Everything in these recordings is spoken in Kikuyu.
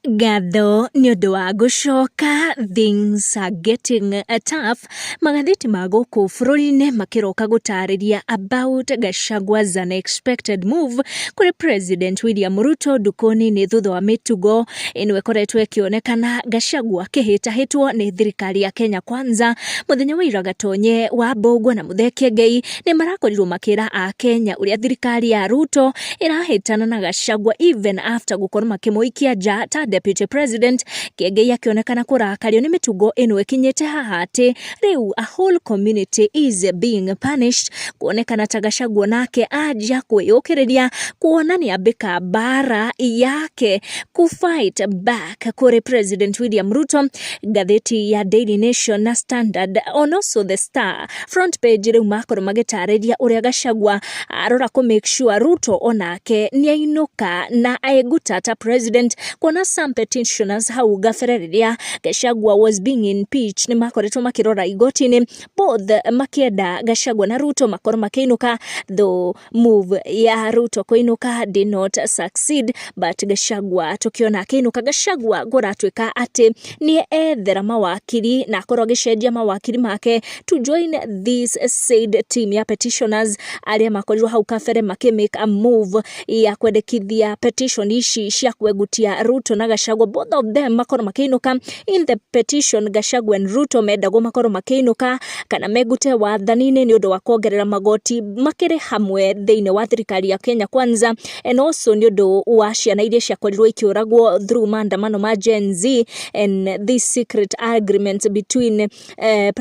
Ngatho nĩ ũndũ wa gũcoka things are getting tough. Magathĩti ma gũkũ bũrũri-inĩ makĩroka gũtarĩria about Gachagua's unexpected move kũrĩ President William Ruto ndukũ nini thutha wa mĩtugo ĩno ĩkoretwo ĩkĩonekana Gachagua akĩhĩtahĩtwo nĩ thirikari ya Kenya Kwanza. Mũthenya wa ira Gatonye wa Mbũgua na Mũthee Kĩengei nĩ marakorirwo makĩra Akenya ũrĩa thirikari ya Ruto ĩrahĩtana na Gachagua even after gũkorwo makĩmũikia nja ta deputy president. Kĩengei akĩonekana kũrakario nĩ mĩtugo ĩno ĩkinyĩte haha atĩ rĩu a whole community is being punished, kuonekana ta Gachagua nake anjia kwĩyũkĩrĩria kuona nĩ ambĩka mbara yake ku fight back kũrĩ President William Ruto. Ngathĩti ya Daily Nation na Standard and also the Star front page rĩu makorwo magĩtarĩria ũrĩa Gachagua arora kũ make sure Ruto onake nĩainũka na aeguta ta president, kuona some petitioners hau gabere rĩrĩa Gachagua was being impeached nĩ makoretwo makĩrora igoti-inĩ, both makĩenda Gachagua na Ruto makorwo makĩinũka, though move ya Ruto kũinũka did not succeed, but Gachagua tũkĩona akĩinũka. Gachagua kũratuĩka atĩ nĩ ethera mawakiri na akorwo agĩcenjia mawakiri make to join this said team ya petitioners arĩa makorirwo hau kabere makĩ make a move ya kwendekithia petition ici cia kwegutia Ruto na Gachagua, both of them makorwo makĩinũka. In the petition, Gachagua and Ruto mendagwo makorwo makĩinũka kana megute wathani-inĩ nĩ ũndũ wa kuongerera magoti makĩrĩ hamwe thĩinĩ wa thirikari ya Kenya Kwanza, and also nĩ ũndũ wa ciana iria ciakorirwo ikĩũragwo through maandamano ma Gen Z and this secret agreement between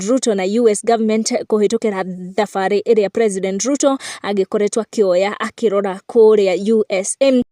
Ruto na US government kũhĩtũkĩra thabarĩ ĩrĩa President Ruto agĩkoretwo akĩoya akĩrora kũrĩa USA.